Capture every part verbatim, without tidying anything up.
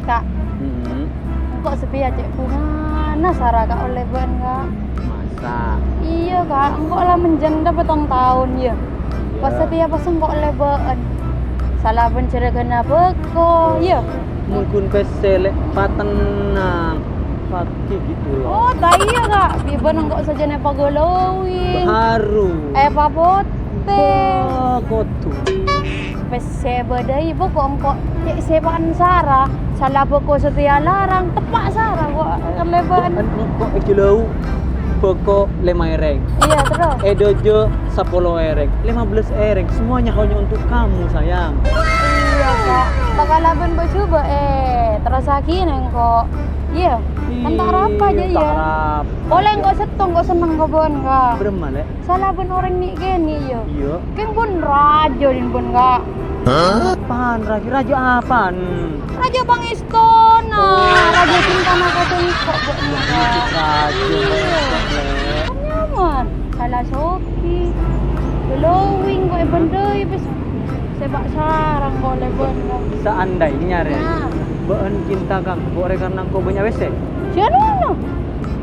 Ka'. Mm-mm. Engko' satèya cè' bhungana sara, Ka', ollè bâ'na, Ka'. Masa? Iyâ, Ka'. Engko' la manjhândhâ pèttong taon, yâ. Iyâ. Pas satèya pas engko' ollè bâ'na. Salabân jhârâghânna bhâko, yâ. Mon ghun pèssè lè' patennang, paghi gitu loh. Oh, ta' iyâ, Ka'. Bi' bâ'na engko' sajân èpaglowing. Baru. Èpapotè. Bâ, kodhu. Pèssè bâdâi bhâko engko' cè' sèpa'an sara, sala bhâko satèya larang, teppa' sara ko' kalèbâ'ân. Bâ'na engko' èjhâlâu bhâko lèma èrèng. Iyâ, terros? È dâjâ sapolo èrèng, lèma bellâs èrèng, semuanya hanya untuk kamu, sayang. Iyâ, Ka'. Ta' kalabân bâjubâ', eh, terrossaghi nèng engko'. Iyâ, kan ta' arapa jâ, iyâ. Ta' arapa. Polè engko' sèttong ko' senneng ka bâ'na, Ka'. Bârâmma, Lè'? Salabân orèng nè'-kènè', yâ. Iyâ. Kèng bâ'na rajâ, din bâ'na, Ka'. Hah? Apaan rajâ? Rajâ apaan? Rajâ pangèstona, rajâ cintana ka sèngko' bâ'na, Ka'. Rajâ pangèstona. Kan nyaman, sala soghi. Glowing ko' èbândâi, pas sèpa' sarang ko' lè bâ'na. Seandainya, Rè, nah, bâ'na cinta ka engko', Rè, karena engko' bânnya' pèssè. Jâ' nono.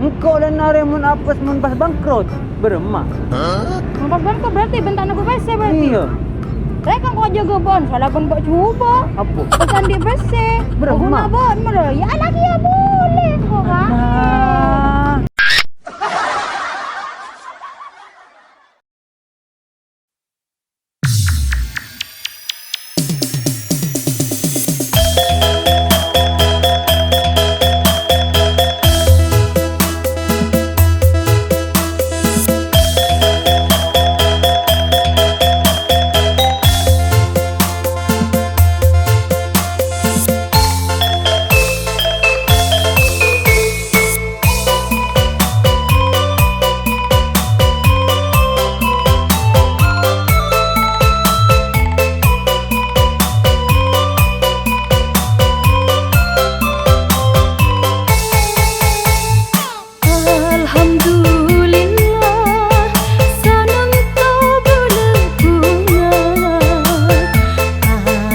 Engko' lè arè mon apes, mon pas bangkrut. Bârâmma? Hah? Mon pas bâ'na berarti bân ta' nèko pèssè berarti. Iyâ. Rèk engko' jâgâ bân, salabân bâ' jubâ'. Apa? Pas andi' pèssè. Bârâmma? Guna bân malah. Ya Allah, ya boleh engko', Kak. Alah. Alhamdulillah, sanonto bulâ bhunga,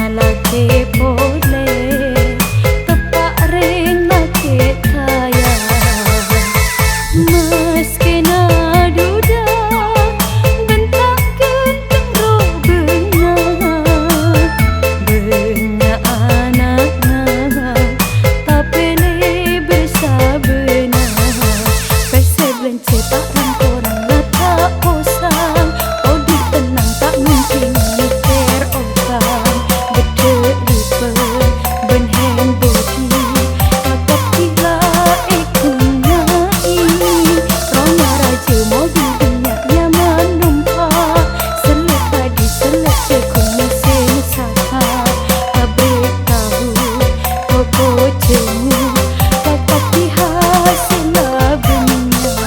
alakè polè, teppa' rèng lakè' kaya. Maskè na duda, bân ta' ghânteng robâna, bânnya' ana'na, tapè lèbâr sabâna. Pèssè bâlânjhâ ta' rang-korang, ta' posang, odi' tennang ta' mungkin mèkkèr otang. Beddhâ' lipè bân hand body, kakep gila èghunai. Roma rajâ mobil bânnya' nyaman nompa', sellèt padi sellèt jhâghung mèsèn sapa', pabrik tahu, toko jamu, kakep hasèlla bânnya'.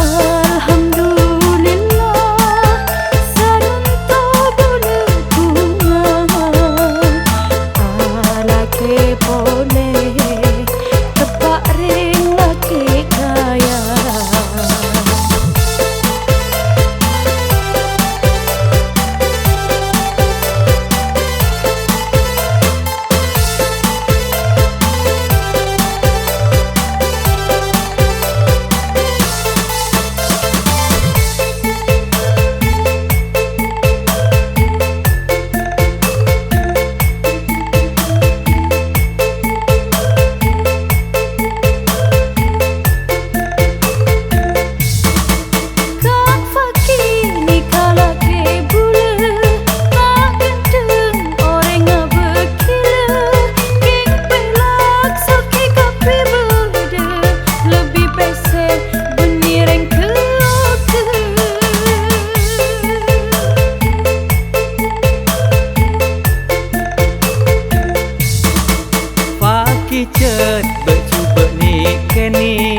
Alhamdulillah, sanonto bulâ bhunga, alakè polè, teppa' rèng lakè' kaya. Ka' Fakir nèka lakè' bulâ, ta' ghânteng orèng abâgilâ, kèng pèlak soghi kabbhi bâdâ, lebbi pèssè bânnè rèng ghâlogghâ. Fakir jhât bâ' jubâ' nè'-kènè'.